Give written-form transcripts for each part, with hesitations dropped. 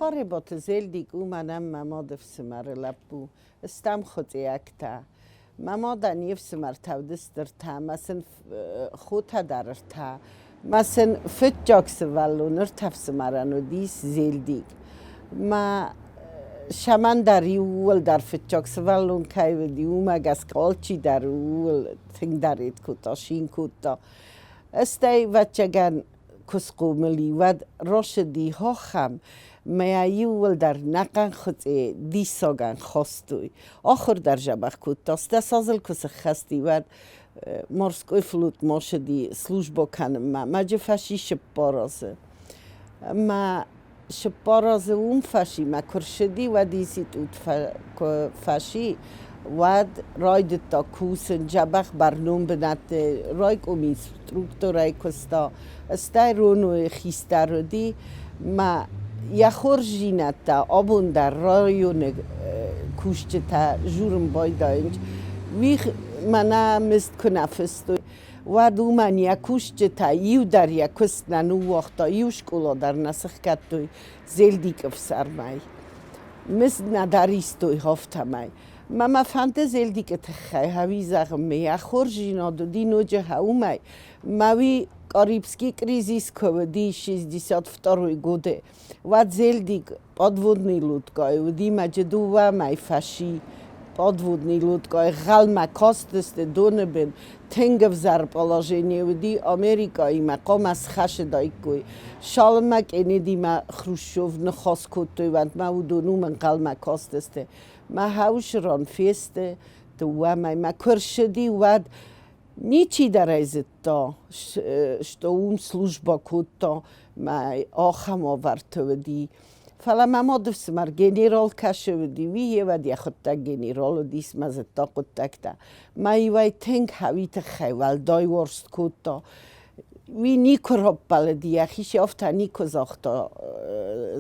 Харебаты Зельдик у мӕнӕн мӕ мады фсымӕры лӕппу, стӕм хуыцъиӕгтӕ. Мӕ мадӕн йе фсымӕртӕ уыдысты ртӕ, мӕ сын хотӕ дӕр ӕртӕ. Мӕ сын фыццаг сывӕллон ӕртӕ фсымӕрӕн уыдис Зельдик. Мӕ сӕмӕн дӕр иууылдӕр фыццаг сывӕллон кӕй уыди, уымӕ гӕсгӕ алчидӕр ууыл тынгдӕр ед кодта, цин кодта. Стӕй, ӕвӕццӕгӕн, куы схъомыл и, уӕд росыди хохӕм, мӕ иууылдӕр нӕхъӕн хуыцъе диссагӕн хостой. Ахуыр дӕр дзӕбӕх кодта, стӕ сазыл куы сыххӕст и, уӕд морской флот мосыди службӕ кӕнынмӕ. Мӕджы фӕси 40 азы. Мӕ 40 азы уым фӕси, мӕ куы рсыди, уӕд институт куы фӕси, уӕд райдыдта кусын дзӕбӕх бӕрнон бынӕтты, райком инструкторӕй куыста, стӕй ронойы хистӕр уыди. Мӕ йӕ хорздзинӕдтӕ абон дӕр районы кусджытӕ дзурын байдайынц. Уый мӕнӕ мызд куы нӕ фыстой, уӕд уымӕн йӕ кусджытӕ иу дӕр йӕ куыст нӕ ныууагъта, иу скъола дӕр нӕ сыхгӕдтой Зелдикы фсармӕй. Мызд нӕдӕр истой афтӕмӕй. Мӕ мӕ фӕнды Зелдикы тыххӕй хӕуи зӕгъын, ме йӕ хорздзинад уыди ноджы хӕуымӕй. Мӕ уый Карибский кризис куы уыди 62 годы, уӕд Зелдик подводный лодкӕйы уыди мӕ дыууӕ мӕй фӕси подводный лодкӕйы гъӕлмӕ кастысты доны бын, тынг ӕвзӕр положение уыди Америкӕимӕ, хъуамӕ схӕцыдаиккой. Цалынмӕ Кеннедимӕ Хрущев ныхас кодтой, уӕдмӕ уыдон уым ӕнхъӕлмӕ кастысты. Мӕ хӕусы ран фесты дыууӕ мӕймӕ. Куы рцыди, уӕд ничи дӕр ӕй зыдта, что уым службӕ кодта, мӕ ахӕм уавӕрты уыди. Фӕлӕ мӕ мады фсымӕр генерал кӕсы уыди, уый йе йӕхуыдтӕг генерал уыдис мӕ зыдта хъуыддӕгтӕ. Мӕ иуӕй тынг хӕуи тыххӕй уӕлдай уарзт кодта. Уый никуы раппӕлыди, йӕхи афтӕ никуы загъта,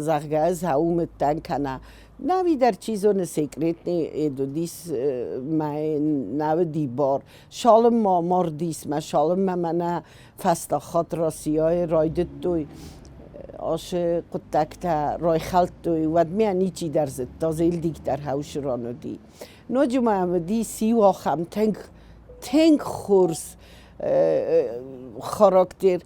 зӕгъгӕ, ӕз хӕуымыдтӕн кӕнӕ нӕуи дӕр, чи зоны, секретный уыдис мӕ нӕ уыди бар. Цалынмӕ мардис мӕ, цалынмӕ мӕнӕ фӕстаг хатт Россияйы райдыдтой ацы хъуыддӕгтӕ райхӕлдтой, уӕд мӕ ничи дӕр зыдта, Зелдик дӕр хӕусы ран уыди. Ноджы ма уыди иу ахӕм тынг, тынг хорз характер.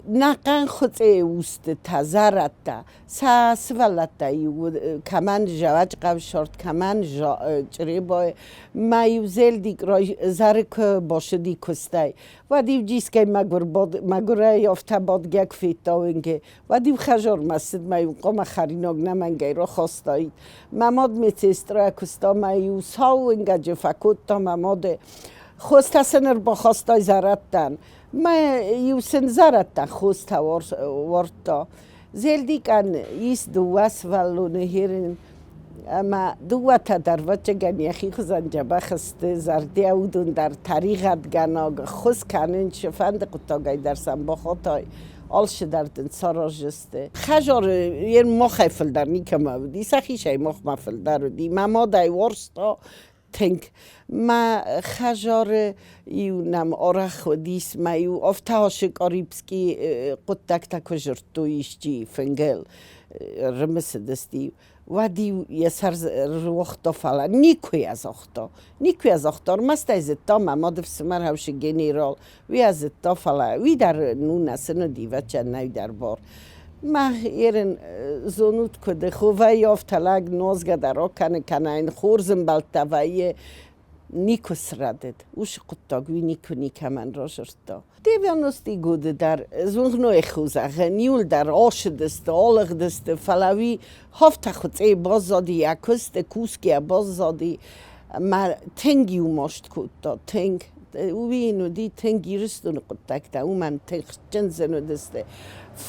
Нӕхъӕн хуыцъейы устытӕ, зӕрӕдтӕ, сӕ сывӕллӕттӕ-иу кӕмӕн зӕвӕджы кӕмӕн чъребайы, ма-иу Зелдик зӕры куы басыди куыстӕй, уӕд-иу дискӕй мӕгуырӕй афтӕ бадгӕ куы федта уынге, уӕд-иу хӕдзармӕ цыд, мӕ-иу хъуамӕ хӕринаг нӕмӕнгӕй рахастаид. Мӕ мад медсестра куыста, мӕ-иу сау уынгӕджы фӕкодта мӕ мады. Хостӕ сын ӕрбахастай зӕрӕдтӕн. Мӕ-иу сын зӕрӕдтӕн хостӕ уардта. Зелдикӕн ис дыууӕ сывӕллоны херин ӕмӕ дыууӕтӕ дӕр ӕвӕццӕгӕн йӕхи хуызӕн дзӕбӕх сты, зӕрдиаг уыдон дӕр тӕригъӕдгӕнаг, ӕххуыс кӕнын цыфӕнды хъуыддагӕй дӕр сӕм бахатай, алцыдӕр дын сараздзысты. Хӕдзары йе махӕй фылдӕр никӕмӕ уыди, сӕхицӕй махмӕ фылдӕр уыди. Мӕ мад ӕй уарзта тынг. Мӕ хӕдзары-иу нӕм арӕх уыдис, мӕ-иу афтӕ ацы Карибский хъуыддӕгтӕ куы дзырдтой исчи фынгыл, рымысыдысты-иу, уӕд-иу йӕ сӕр руагъта, фӕлӕ никуы йӕ загъта. Никуы йӕ загъта, ӕрмӕст ӕй зыдта мӕ мады фсымӕр Хӕусы генерал, уый йӕ зыдта, фӕлӕ уый дӕр ну нӕ сын уыди, ӕвӕццӕгӕн нӕ дӕр бар. Мах ерын зонут куыд, ховӕй афтӕ лӕг нозгӕ дӕр акӕны, кӕнӕ йын хорз ӕмбӕлттӕ вӕййы, никуы срӕдыд. Уыцы хъуыддаг уый никуы никӕмӕн разырдта. Девяностые годы дӕр зонгной хузӕгъын, иуылдӕр ацыдысты, алыгъдысты, фӕлӕ уый афтӕ хуыцъе баззади йӕ куысты, кусгӕ баззади ӕмӕ тынг иу маст кодта, тынг. Уый йын уыди тынг Ирыстоны хъуыддӕгтӕ, уымӕн тыхджын зын уыдысты.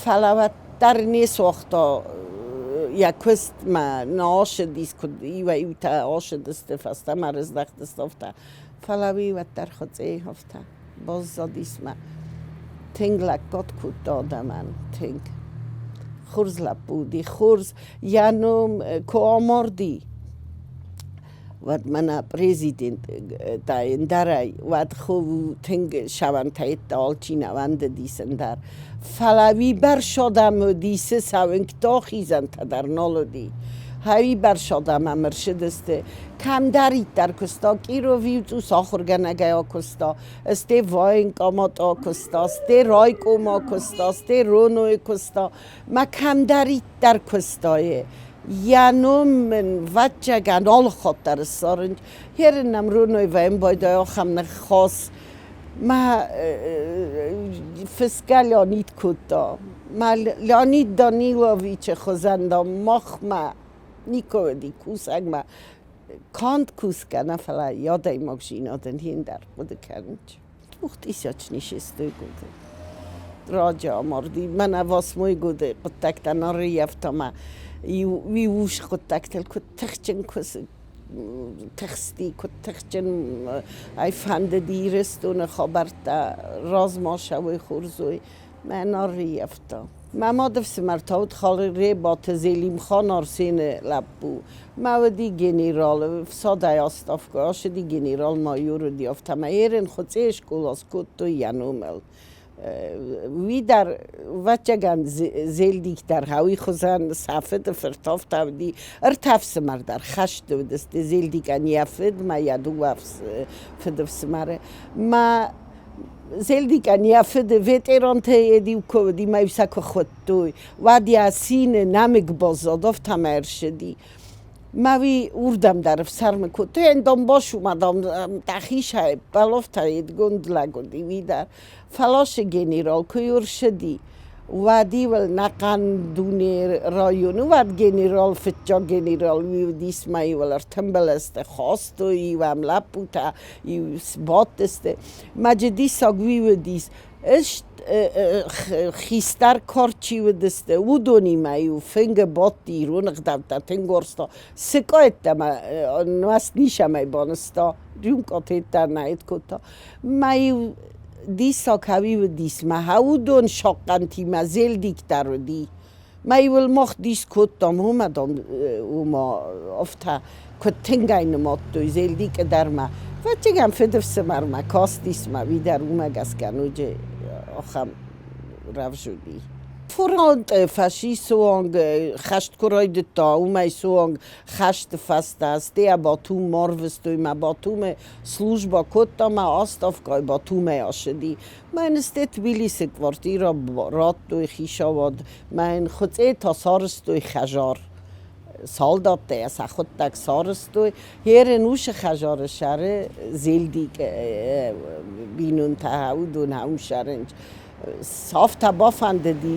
Фӕлӕ уӕддӕр не суагъта йӕ куыстмӕ, нӕ ацыдис, куыд иуӕй-иутӕ ацыдысты, фӕстӕмӕ рыздӕхтысты, афтӕ. Фӕлӕ уый уӕддӕр хуыцъе афтӕ баззадис мӕ. Тынг лӕггад кодта адӕмӕн, тынг. Хорз лӕппу уыди, хорз. Йӕ ном куы амарди, Уӕд мӕнӕ президент та ӕндӕрӕй, уӕд тынг сӕвӕнтӕйттӕ алчи нӕ уӕндыдис ӕндӕр. Фӕлӕ уыйбӕрц адӕм уыдис, сӕ хизӕнтӕ дӕр нал уыди. Уыйбӕрц адӕм ӕм ӕрцыдысты. Кӕмдӕриддӕр куыста, Кировы цъус ахуыргӕнӕгӕй акуыста, стӕй военкомат акуыста, стӕй райком акуыста, стӕй РОНО-йы куыста. Ма кӕмдӕриддӕр куыста йӕ ном ын ӕвӕццӕгӕн алы хатт дӕр ссарын. Херын нӕм РОНО-йы военбайдай ахӕм ныхас ма фысгӕ Леонид кодта. Ма Леонид Даниловичы хуызӕн дам махмӕ никуы уыди кусӕгмӕ. Канд кусгӕ нӕ, фӕлӕ адӕймагдзинадӕн хиндӕр хъуыды кӕнын. Двухтысячный шестой годы. Раджы амарди. Мӕнӕ восьмой годы хъуыддӕгтӕ нӕ рыййӕфта мӕ иу ус хъуыддӕгтыл куыд тыхджын тыхсти, куыд тыхджын ӕй фӕндыди Ирыстоны хабӕрттӕ размӕ сӕуой хорз уой. Мӕ нӕ рыййӕфта. Мӕ мады фсымӕр та уыд Халребаты Зелимхан Арсены лӕппу. Мӕ уыди генерал, фсадӕй отставкӕ ацыди генерал-майор уыди, афтӕмӕй ерын Хуыцъейы скъола скодтой йӕ номыл. Уый дӕр, ӕвӕццӕгӕн, Зелдик дӕр уый хуызӕн сӕ фыды фырт афтӕ уыди. Ӕртӕ фсымӕр дӕр хӕсты уыдысты Зелдикӕн йӕ фыд мӕ йӕ дыууӕ фыды фсымӕры. Мӕ Зелдикӕн йӕ фыды ветерантӕ иу куы уыди, мӕ сӕ куы хуыдтой, уӕд йӕ цины нӕмыг баззад, афтӕмӕ ӕрсыди. Мӕ уый уырдӕм дӕр ӕфсӕрмы кодтой, ӕндон басума, дам, дӕхицӕй пълофтӕ-йедгонд лӕг уыди уый дӕр. Фӕласы генерал куы ӕрсыди, уӕд-иу ыл ӕнӕхъӕн дуне районы уӕд генерал, фыццаг генерал уый уыдис мӕ-иу ыл ӕртымбыл сты, хастой-иу ӕм лӕппутӕ, иу сбадтысты. Мӕджы диссаг уый уыдис, хистӕр кар чи уыдысты, уыдонимӕ-иу фынгы бадти ирон ӕгъдӕуттӕ тынг уарзта. Сыкъа йеддӕмӕ нуӕзт ницӕмӕй банызта, рюмкъатӕ нӕ кодта. Мӕ-иу диссаг хауи уыдис, мӕ уыдон сахъхъӕнтимӕ зелдик дӕр уыди. Мӕ-иу ыл мах дис кодтам, уымӕ, дам, уымӕ афтӕ куыд тынгӕй нымадтой Зелдикы дӕр ма. Ӕвӕццӕгӕн, фыдыфсымӕрмӕ кастис ма, уый дӕр уымӕ гӕсгӕ ноджы ахӕм рӕвдз уыди. Фронты фашисты онг хӕст куы райдыдта, уымӕй суанг хӕсты фӕстӕ стӕй Батум арвыстой мӕ Батумы службӕ кодта мӕ отставкӕйы Батумӕй ацыди. Мӕн сте Тбилисы квартирӕ радтой хицауад, мӕн Хуыцъетӕ сарӕзтой хӕдзар. Салдаттӕ йӕ сӕхуыдтӕг сарӕзтой. Ерын уыцы хӕдзары сӕры Зелдик бинонтӕ уыдон уым сӕрынч. Афтӕ бафӕндыди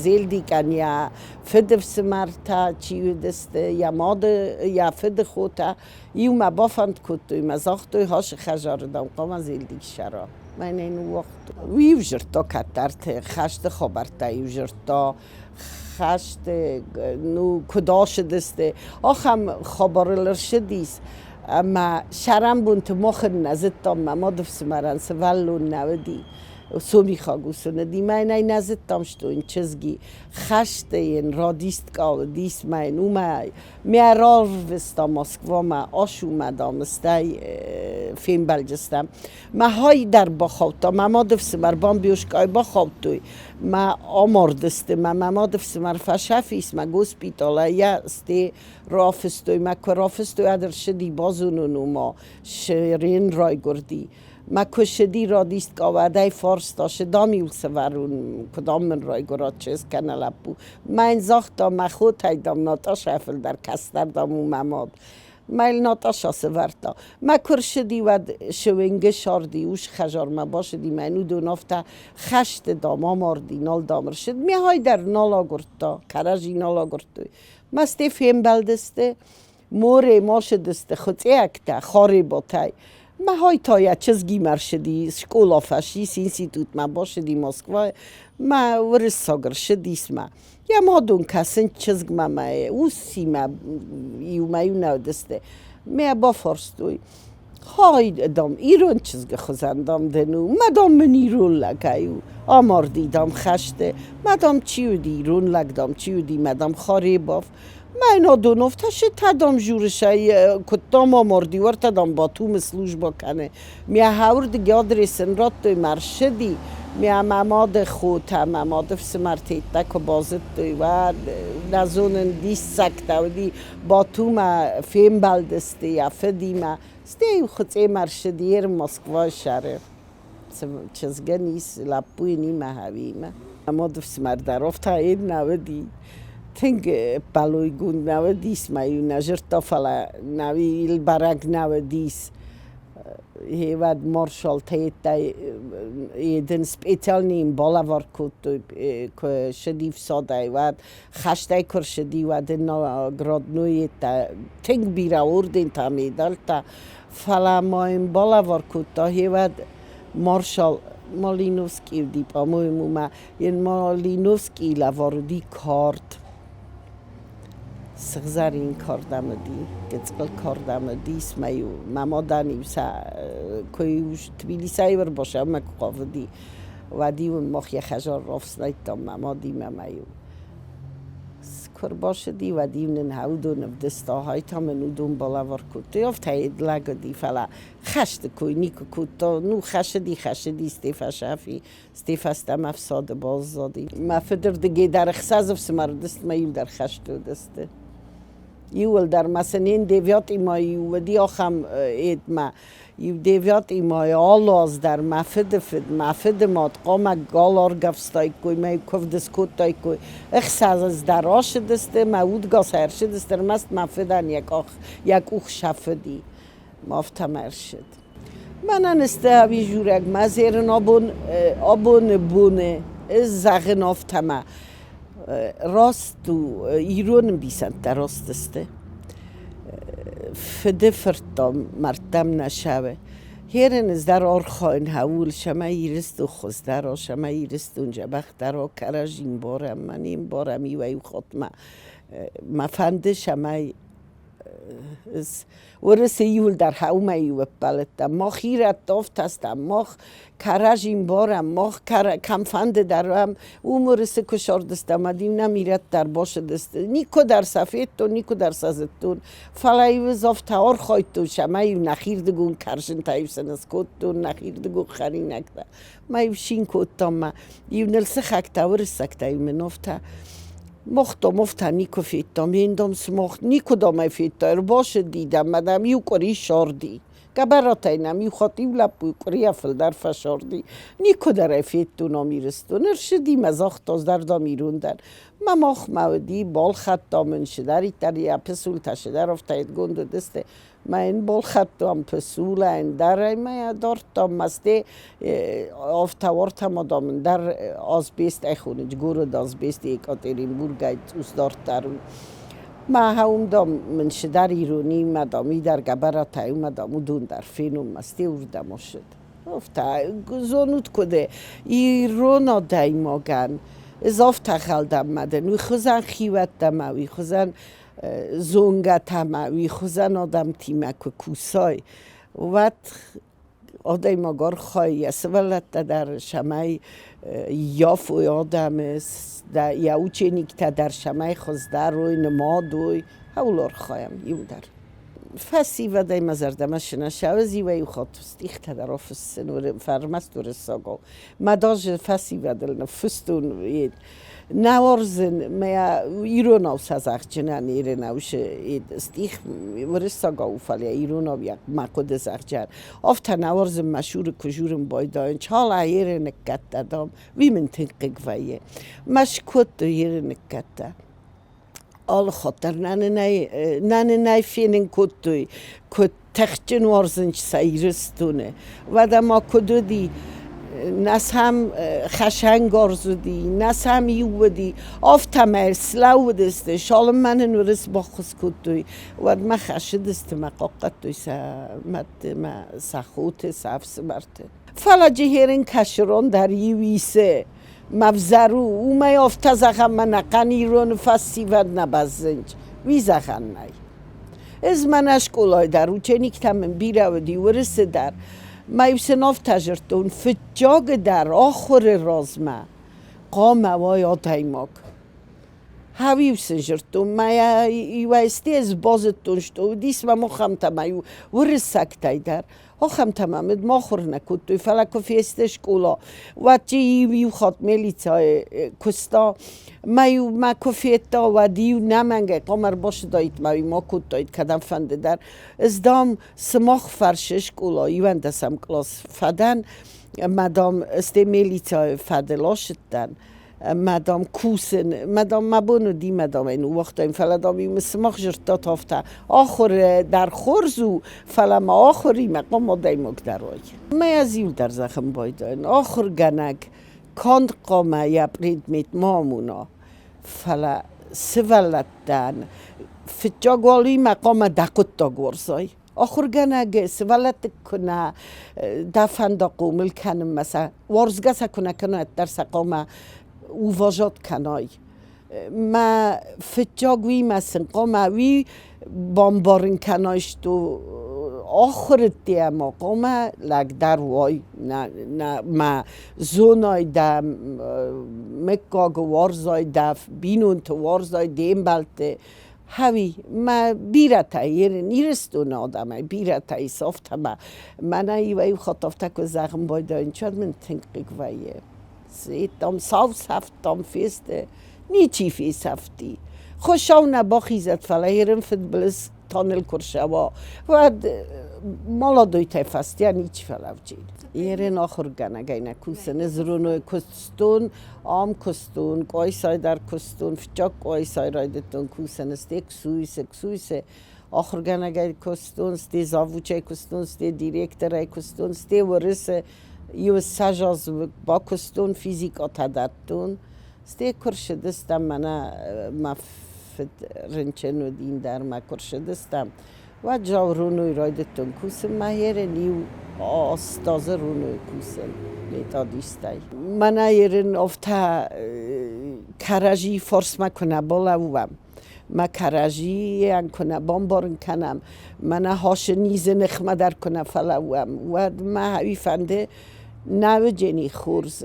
Зелдикӕн йӕ фыдыфсымӕртӕ чи уыдысты, йӕ мады, йӕ фыды хотӕ Иумӕ бафӕнд кодтой мӕ загътой, Хасы хӕдзары, дам, хъуамӕ Зелдик ссара. Мӕнӕ ныууагътой. Уый иу дзырдта кӕддӕрты, хӕсты хабӕрттӕ иу дзырдта, хӕсты, ну, куыд ацыдысты, ахӕм хабарыл ӕрцыдис. Ӕмӕ сӕрӕнбонты мах ын нӕ зыдтам, мӕ мадыфсымӕрӕн сывӕллон нӕ уыди. Сомихаг ус ын уыди, мӕнӕй нӕ зыдтам, что йын чызги. Хӕсты йын радисткӕ уыдис, мӕ йын уымӕй Мӕ рарвыста Москвамӕ, Ашумӕ, дам, стӕй фембӕлдыстӕм. Мӕ хай дӕр бахаудта, мӕ мады фсымӕр бамбиошкъайы бахаудтой, мӕ амардысты, мӕ мӕ мады фсымӕр фӕсӕф ис, мӕ госпиталӕй йӕ сте рафыстой, мӕ куы рафыстой, уӕд ӕрцыди базонун, ома Шерен райгуырди. Мӕ куы ссыди радисткӕ, уӕд ӕй фарста, цы дам-иу сӕвӕрон, куы дам мын райгуырат чызг кӕнӕ лӕппу. Мӕ йын загъта, мӕ хотӕй, дам, Наташӕ фылдӕр кӕстӕр, дам, у мӕ мад. Мӕ йыл Наташа сӕвӕрдта. Мӕ куы рцыди, уӕд Шевенгы сарди ус хӕдзармӕ бацыди, мӕ йын уыдон афтӕ хӕсты, дам, амарди, нал, дам, ӕрцыд. Михай дӕр нал агуырдта, кӕрӕдзи нал агуырдтой. Мӕ сте фембӕлдысты. Море мосыдысты хуыцъиӕгтӕ Хариботӕй. Мӕ та йӕ чызгимӕ рцыди, скъола фӕцис, институтмӕ бацыди Москвайы, мӕ уырыссаг ӕрцыдис мӕ. Йӕ мадон кӕсын чызгмӕ мӕ усимӕ иумӕ-иу нӕ уыдысты. Мӕ бафарстой, хай, дам, ирон чызгы хуызӕн, дам, дын у. Мӕ, дам, мын ирон лӕгӕй у. Амарди, дам, хӕсты. Мӕ, дам, чи уыди ирон лӕг, дам, чи уыди, мӕ, дам, Харебов. Мӕйнодонов та шитадом журышай куыдтам амарди, уӕртӕ дам Батумы служба кӕны. Мӕ хауырдыги адрес ын радтой, мӕ рсыди. Мӕ мӕ мады хотӕ, мӕ мады фсымӕртӕ куы базыдтой, уӕд нӕ зонын диссӕгтӕ уыди. Батумӕ фембӕлдысты йӕ фыдимӕ. Стӕй Хуыцъемӕ рсыди, ер Москвайы сӕры. Чызгӕн ис лӕппуйы нимӕ хӕвимӕ. Мады фсымӕр дӕр афтӕ нӕ уыди. Тынг ӕппӕлойгонд нӕ уыдис, ма-иу нӕ зыдта, фӕлӕ нӕ бӕрӕг нӕ уыдис. Уӕд маршалтӕ едын специально им балӕвар кодтой, куы ссыди фсадӕй, уӕд хӕстӕй куы рцыди, уӕд ын наградной тынг бирӕ ордентӕ, медалтӕ. Фӕлӕ ма йын балӕвар кодта гъеуӕд маршал Малиновский уыди, по-моему, ма йын Малиновский лӕвар уыди кард. Сыгъзӕрин кард ӕм уыди, гыцъыл кард ӕм уыдис, мӕ-иу мӕ мадӕн-иу сӕ куы-иу Тбилисӕй ӕрбасӕумӕ куы хъавыди, уӕд-иу ын мах йӕ хӕдзар рафснайдтам мӕ мадимӕ мӕ-иу Куы ӕрбацыди, уӕд-иу нын уыдон ӕвдыста, хай та мын уыдон балӕвар кодтой. Афтӕ лӕг уыди, фӕлӕ хӕсты кой никуы кодта. Ну, хӕссыди, хӕссыди, стӕй фӕсӕфи, стӕй фӕстӕмӕ ӕфсады баззади. Мӕ фыдырдыгӕй дӕр ӕхсӕз ӕфсымӕр уыдысты, мӕ иу дӕр хӕсты уыдысты. Иууылдӕр ма сын ен девятимӕ иу уыди ахӕм едмӕ. Иу девятимӕ алы аз дӕр мӕ фыды фыд, мӕ фыды мад хъуамӕ гал аргӕвстаиккой, мӕ куывд скодтаиккой. Ӕхсӕз дӕр ацыдысты, мӕ удгас ӕрцыдысты, ӕрмӕст мӕ фыдӕн йӕ къах, йӕ къух сӕфыди. Афтӕ мӕ ӕрцыд. Мӕнӕн сты ӕви журӕг, мӕ зерын абон, абоны боны ӕз зӕгъын афтӕ мӕ раст у, ирон ӕмбисӕндтӕ раст сты. Фыды фырттӕм мӕрдтӕм нӕ сӕуы. Херын ӕз дӕр архайын хӕуыл, цӕмӕй Ирыстон хуыздӕр уа, цӕмӕй Ирыстон дзӕбӕхдӕр уа, кӕрӕдзи ӕмбарӕм ма не мбарӕм иуӕй-иу хатт ма мӕ фӕнды, цӕмӕй Уырысы иуылдӕр хӕумӕ-иу ӕппӕлыдтӕн. Мах ирӕттӕ афтӕстӕм, мах кӕрӕдзи мбарӕм, мах кӕмфӕнды дӕр уӕм, уым уырысы куы сардыстӕм, уӕд-иу нӕм ирӕттӕ ӕрбацыдысты. Никуы дӕр сӕ федтон, никуы дӕр сӕ зыдтон. Фӕлӕ-иу ӕз афтӕ архайдтон, цӕмӕй-иу нӕхирдыгон кӕрзынтӕ-иу сын скодтон, нӕхирдыгон хӕринӕгтӕ. Ма-иу цин кодтам, ма-иу ныл сыхӕгтӕ, уырыссӕгтӕ-иу мын афтӕ Мохтом офтӕ никуы федтам, ендом сымох никуыдӕм ӕй федта, ӕрбацыди дӕм ӕмӕ дӕм иу къуыри сорди. Гӕбӕратӕй нӕм иу хатт иу лӕппу къуырийӕ фылдӕр фӕсорди. Никуыдӕр ӕй федтон ам Ирыстоны. Ӕрцыди мӕ загъта, зӕрдӕм ирон дӕн. Мӕ махмӕ уыди, балхӕдтам ын цыдӕриддӕр йӕ пысултӕ цыдӕр афтӕ уыдысты. Ма ин балхӕдтам пысулӕ, ӕндӕрӕй ма йӕ дардтам, ма сте афтӕ мадам ӕндӕр асбест ӕй хонынц, город Асбест Екатеринбургӕй цъус дарддӕр у. Ма хӕум, дам, мын цыдӕр ирони, ма, дам, уый гӕбӕратӕй, ма, дам, уыдон дӕр фенон, ма сте уырдӕм ссыд. Афтӕ зонут куыд ирон адӕймагӕн ӕз афтӕ хӕлдӕн ма дӕн, уый хуызӕн хиуӕттӕ ма, уый хуызӕн зонгӕтӕ ма уый хуызӕн адӕмтимӕ куы кусай, уӕд адӕймаг архайы йӕ сывӕллӕттӕ дӕр, цӕмӕй ййафой адӕмы, йӕ учениктӕ дӕр цӕмӕй хуыздӕр уой, нымад уой, ауыл архайӕм иуылдӕр. Фӕсивӕдӕй мӕ зӕрдӕмӕ цы нӕ цӕуы, иуӕй-иу хатт стихтӕ дӕр афыссын ӕрмӕст уырыссагау. Мӕ даже фӕсивӕдыл ныффыстон. Нӕ уарзын мӕ иронау сӕ зӕгъджынӕн иронау стих уырыссагау, фӕлӕ иронау мӕ хъуыды зӕгъджын. Афтӕ нӕ уарзын мӕ суры куы журын байдайын, чала еры ныккӕдтӕ, дам, уый мын тынг хъыг вӕййы. Мӕ скодтой еры ныккӕдтӕ. Алы хатт дӕр нӕ нын фенын кодтой, куыд тыхджын уарзынц сӕ Ирыстоны. Уӕдӕ ма куыд уыди, нӕ сӕм хӕсӕнгарз уыди, нӕ сӕм иу уыди, афтӕмӕй слӕууыдысты, цалынмӕ нын уырыс баххуыс кодтой, уӕдмӕ хӕссыдысты мӕ хъахъхъӕдтой сӕ мӕдты мӕ сӕ хоты, сӕ ӕфсымӕрты. Фӕлӕ Джихерин кӕсырон дӕр иу исы. Ма взӕр у, уымӕй афтӕ зӕгъӕм, мӕнӕхъӕн ирон фӕсивӕд нӕ баззынч, уый зӕгъӕн нӕй. Ӕз мӕнӕ скъолайы дӕр учениктӕ мын бирӕ уыди, уырысы дӕр. Ма-иу сын афтӕ зыдтон, фыццаджы дӕр ахуыры размӕ хъуамӕ уай адӕймаг. Хӕуиу сын зырдтон, мӕ иуӕй ӕз базыдтон, что уыдис мӕм ахӕмтӕ ма иу уырыссӕгтӕй дӕр. Ахӕмтӕ ма мыд махуыр нӕ кодтой, фӕлӕ куы фесты скъола, уӕд иу иу хатт милицӕйы куыста. Мӕ-иу мӕ куы федта, уӕд-иу нӕмӕнгӕй хъуамӕ ӕрбацыдаид мӕ уый ма кодтаид кӕдӕмфӕнды дӕр. Ӕз, дам, сымах фӕрсы скъола, иуӕндӕсӕм кълас фӕдӕн, ӕмӕ, дам, стӕй милицӕйы фӕдыл ацыдтӕн. Ӕмӕ, дам, кусын, мӕ, дам, мӕ бон уыди, мӕ, дам, ӕй ныууагътаин, фӕлӕ, дам,-иу мын сымах зыдтат афтӕ, ахуыр дӕр хорз у, фӕлӕ ма ахуыримӕ хъуамӕ адӕймаг дӕр уай. Мӕ ӕз иу дӕр зӕгъын байдайын, ахуыргӕнӕг канд хъуамӕ йӕ предмет ма амона, фӕлӕ сывӕллӕттӕн фыццаг уал имӕ хъуамӕ дӕ хъуыддаг уарзай. Ахуыргӕнӕг сывӕллӕтты куы нӕ дӕ фӕнда хъомыл кӕнынмӕ сӕ уарзгӕ сӕ куы нӕ кӕной, уӕддӕр сӕ хъуамӕ уважат кӕнай. Мӕ фыццаг уыимӕ сын хъуамӕ уый бамбарын кӕнай, что ахуыры темӕ хъуамӕ лӕг дӕр уай, нӕ мӕ зонай дӕ мыггагы уарзай, дӕ бинонты уарзай, де мбӕлтты. Хӕуи, мӕ бирӕтӕ Ирыстоны адӕмӕй бирӕтӕ ис афтӕ мӕ мӕнӕ иуӕй-иу хатт афтӕ куы зӕгъын байдайын, уӕд мын тынг хъыг вӕййы. Дам, сау сӕфт, дам, фесты, ничи фесӕфти. Хуыцау нӕ бахизӕд, фӕлӕ ерын фыдбылыз та ныл куы рцӕуа, уӕд молодойтӕй фӕстийӕ ничи фӕлӕвджид. Ерын ахуыргӕнӕгӕй нӕ кусын, ӕз руной куыстон, ам куыстон, Къуайсай дӕр куыстон, фыццаг Къуайсай райдыдтон кусын, стӕй Ксуисы, Ксуисы ахуыргӕнӕгӕй куыстон, стӕй завучӕй куыстон, стӕй директорӕй куыстон, стӕй Уырысы иу ссӕдз азы бакуыстон, физикъатӕ дӕттон. Стӕй куы рцыдыстӕм, мӕнӕ мӕ фыд рынчын уыд, индӕрмӕ куы рцыдыстӕм, уӕд Жауруной райдыдтон кусын, мӕ ерын иу 8 азы руной кусын методистӕй. Мӕнӕ ерын афтӕ кӕрӕдзи фарсмӕ куы нӕ балӕууӕм, мӕ кӕрӕдзийӕн куы нӕ бамбарын кӕнӕм, мӕнӕ хасы низы ныхмӕ дӕр куы нӕ фӕлӕууӕм, уӕд мӕ уый фӕнды нӕ уыджени хорз.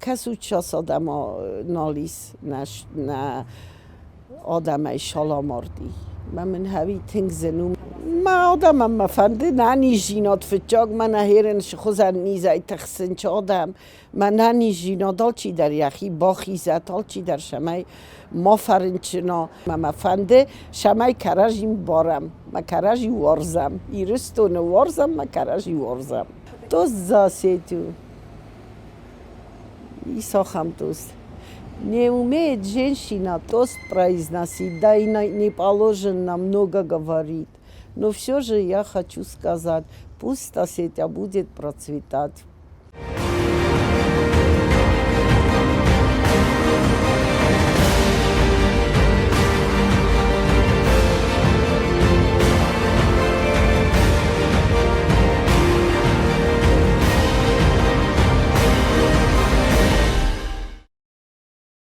Кӕсут час адӕма нал ис нӕ, нӕ адӕмӕй саламарди. Мӕ мын хӕуи тынг зын у. Мӕ адӕмӕн мӕ фӕнды нӕниздзинад фыццаг, мӕнӕ херын хуызӕн низӕй тыхсын чи адӕм, мӕ нӕниздзинад алчидӕр йӕхи бахизӕт, алчидӕр цӕмӕй ма фӕрынчына. Мӕ мӕ фӕнды, цӕмӕй кӕрӕдзи барӕм, мӕ кӕрӕдзи уарзӕм, Ирыстоны уарзӕм, мӕ кӕрӕдзи уарзӕм. Тост за Осетию. И сохам тост. Не умеет женщина тост произносить, да и не положено много говорит. Но все же я хочу сказать, пусть Осетия будет процветать.